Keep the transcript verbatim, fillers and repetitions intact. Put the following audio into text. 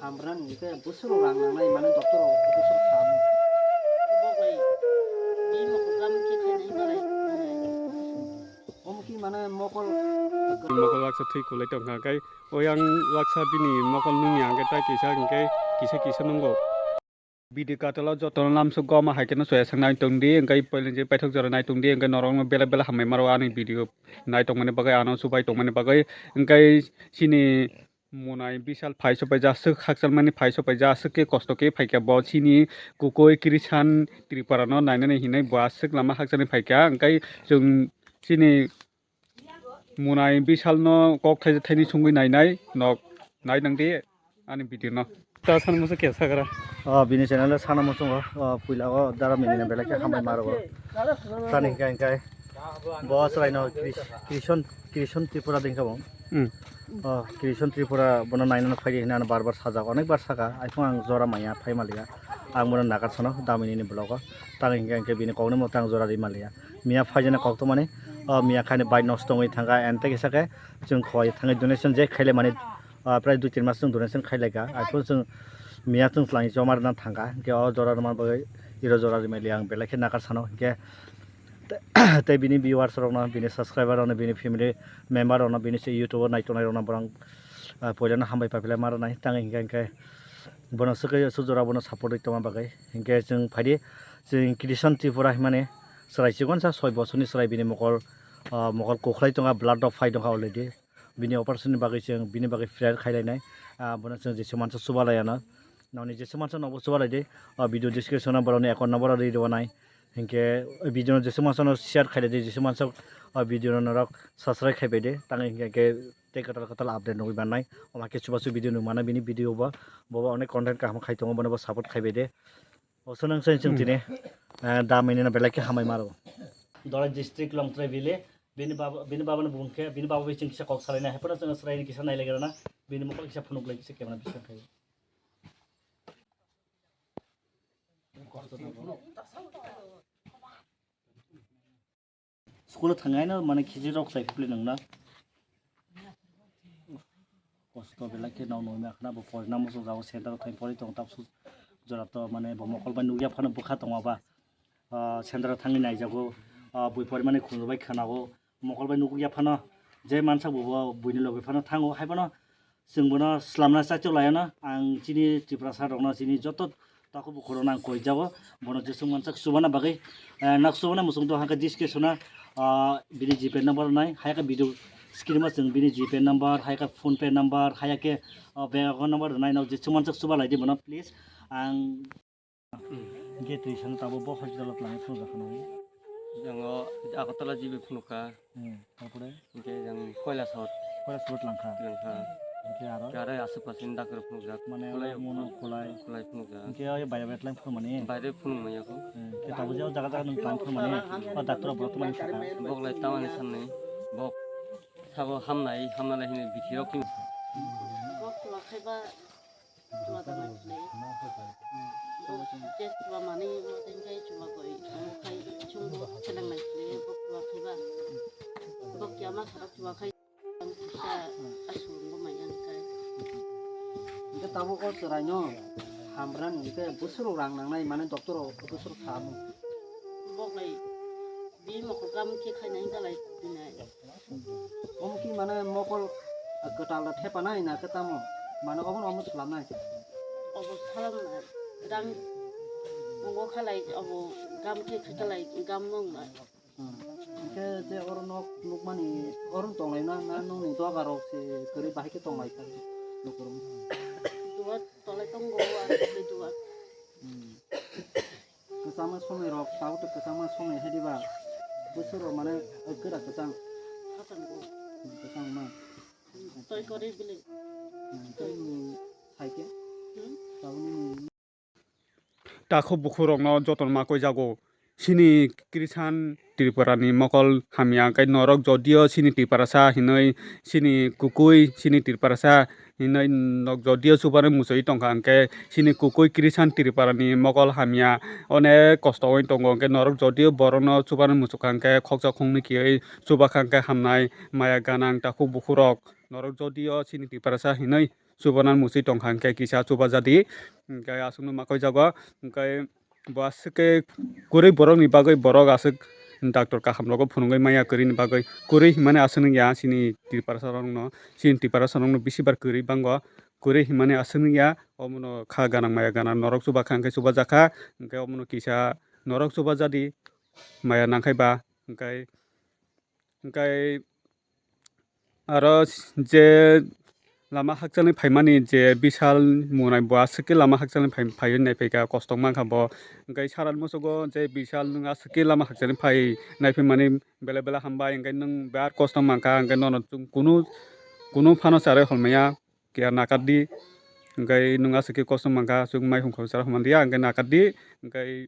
Amran ni ke busur rang nang nai mane doctor o busur sam. Bo bai, bi mo ko gam ki khai nai balai. Om ki mane mokol. Mokol laksa thwi kulai tong kha kai. Oyang laksa bini mokol nung yang ke tai kisa hingke kisa kisa nungo. Video katalo jotono lamsok goma hai keno soya sak nai tong di, hingke poilin je paithak jora nai tong di, hingke norok no bela bela hambai maro ani video nai tong mani bagwi, ano subai tong mani bagwi, hingke chini Munai Bishal phai sopai ja aswk hakchal mani phai sopai ja aswk ke kosto ke phai kha bo chini kukui Krishan Tripura no nainani hinui bo aswk lama hakchal ni phai kha, hingke chwng chini Munai Bishal no kok thaisa thaini sungwi nainai nok nai nang di ani video no. Ta san musu kesa gra. O bini channel o sana muchungo, o puila o dara mini na belai khe hambai maro. Tani hingka hingkai bo chwrai no Kris-, Krishon, Krishon Tripura dingkha bo. Hmm. O Krishon Tripura bono nainano phaidi hinwi ano bar bar sajak, onek bar saka, iphung ang jora maya phai maliya. Ang bono nagar sano damini ni vlog o. Tani hingka hingke bini kokni motang jora ri maliya. Miya phaijani koktwmani, o miya khaini bike nosto wngwi thangkha, and tei kisa khe chwng khoi thangwi donation je khailaimani, o prai dui tin mas chwng donation khailaikha. Aphuru chwng miya chwng twlangwi choma rwna thangkha, hwnkhe o jora rwna bagwi iro jora rwmani ang belai khe nakar sano. Hwnkhe tei bini viewers rokno, bini subscriber rokno, bini family member rokno, bini se YouTube o naitongnai rokno borok, ah, poilano hambai paipilai ma rwnai. Tangwi hwnkhe hwnkhe bono swkhe swk jora bono support rwi tongma bagwi. Hwnkhe chwng phaidi, chwng Krishon Tripura hwnmani chwrai chikonsa soi bosorni chwrai bini mokol, ah, mokol kwkhlai tongkha, blood rok phai tongkha already. Bini operation ni bagwi chwng bini bagwi prayer khailainai. Ah, bono chwng Jisu mansa chubalaiano. Nokni Jisu mansa nobo chubalaidi. Ah, video description o borokni account number rwi rwnai. Hinkhe video no Jisu mansa no share khailaidi, Jisu mansa, ah, video no norok subscribe khaibaidi. Tangwi hinkhe tei kwtal kwtal update nugwi mannai. Omo khe chubachu video nung mano bini video bo. Bobo onek content kaham khai tongo, bono bo support khaibaidi. O swnang se chwng tini, eh, damini no belai khe hambai maro. Dora district Longtrai village, bini baba, bini baba ni bung khe, bini baba bai chwng kisa kok salai na, haphano chwng swrai ni kisa nai lai rana, bini mokol kisa phunuk lai kisa camera bising khai. School o thangnaino mane khichi rok chai philwi nangna. Kosto belai khe nok nungya khna bo porina muchung jago center o thang pori tong tabsu jora to mane bo mokol bai nukya phano bwkha tongma ba. Ah, center o thangwi naijago, ah, bui porimani khunju bai khwnago, mokol bai nukya phano je mansa bo bo buini logi phano thango hai phano. Chwng bono swlamna chachu laiyano, ang chini Tiprasa rokno, chini joto takhuk bukhuk rokno ang koi jago, bono jeswk mansak chubana bagwi, eh, nok chubana muchung tong hakhe diske sona, ah, bini G Pay number rwnai, hai khe video screen o chwng bini G Pay number, hai khe PhonePe number, hai khe, ah, bank account number rwnai, nok jeswk mansak chuba lai di bono please, ang Hingke twi sano tabuk bo hospital o twlangwi phunukjak kheno. Jang o Agartala G B phunukha. Hmm, tarpore? Hingke jang Koilasor. Koilasor twlangkha. Twlangkha. Hingke aro? Hingke aro aswk pasin doctor phunukjak. Mane Kolai oro mono kolai. Kolai phunukjak. Hingke o bai bai twlang phunukmani? Bai bai phunukmani ako. Hmm, hingke tabuk je o jaga jaga nwng twlang phunukmani? O doctor rok borok twmani saka? Bok lai tamani sanni. Bok sabo hamnai, hamnalai hini bithi rok. Bok twlangkhai ba. Chuma tangna khlai. Bo je chuma manwi ma tengkai chuma koi, tamo khai chumbo cheleng nai khlai, bo chuma khaiba. Bo kiama khara chuma khai. Ang kisa asung bo mai ang khai. Hingke tabuk o chwraino hamrani hingke bwswrok rang nangnai mane doctor o bwswrok samu. Bo lai bi mokol kam khe khainai dalai binai. Omo ki mane mokol kwtal da thepanai na khe tamo? Mane obono omo swlamnai. Obo salam rang mongo khalai obo gam khe khalai gam mong na. Hmm. Hingke je oro nok nukmani oro tonglai na, na nokni doga rok se kwrwi bahai khe tonglai kha nokoro. Duat tolai tongo ang khe duat. Hmm. Kwchangma somoi rok, tabuk tei kwchangma somoi hai diba? Bwswk rok mane kwrak kwchang. Kwchang bo. Kwchang ma. Toi kori bili. Hmm, tei nini sai khe? Hmm? Tabuk nini. Takhuk bukhuk rokno jotono ma koi jago. chini Krishan Tripurani mokol hamya, hwnkhe norok jodio chini Tiprasa hinwi, chini kukui chini Tiprasa hinwi nok jodio chubanwi muchwi tongkha, hwnkhe chini kukui Krishan Tripurani mokol hamya onek kosto wngwi tongo, hwnkhe norok jodio borokno chubanwi muchukha, hwnkhe khoksa khoknwi kiwi chubakha, hwnkhe hamnai maya ganang takhuk bukhurok norok jodio chini Tiprasa hinwi chubanani muchwi tongkha, hwnkhe kisa chubajadi, hwnkhe aswkno makoijago, hwnkhe bo aswk khe kwrwi borokni bagwi borok aswk doctor kaham rogo phunugwi maya kwrwini bagwi. Kwrwi hinmani aswk nungya chini Tiprasa rokno, chini Tiprasa rokno bisi bar kwrwi bango. Kwrwi hinmani aswk nungya, omono kha ganang maya ganang norok chubakha hwnkhe chubajakha, hwnkhe omono kisa norok chubajadi maya nangkhai ba, hwnkhe, hwnkhe aro je lama hakchalni phaimani je Bishal monai bo aswk khe lama hakchalni phai-, phaiwi naiphaikha, kosto mankha bo. Hwnkhe sara musugo je Bishal nwng aswk khe lama hakchalni phai naiphaimani belai belai hambai, hwnkhe nwng birat kosto mankha, hwnkhe nono chwng kunu, kunu phano charwi hwnmaya. Kiya nakardi, hwnkhe nwng aswk khe kosto mankha, chwng mai hwnkhai chara hwnmanliya, hwnkhe nakardi, hwnkhe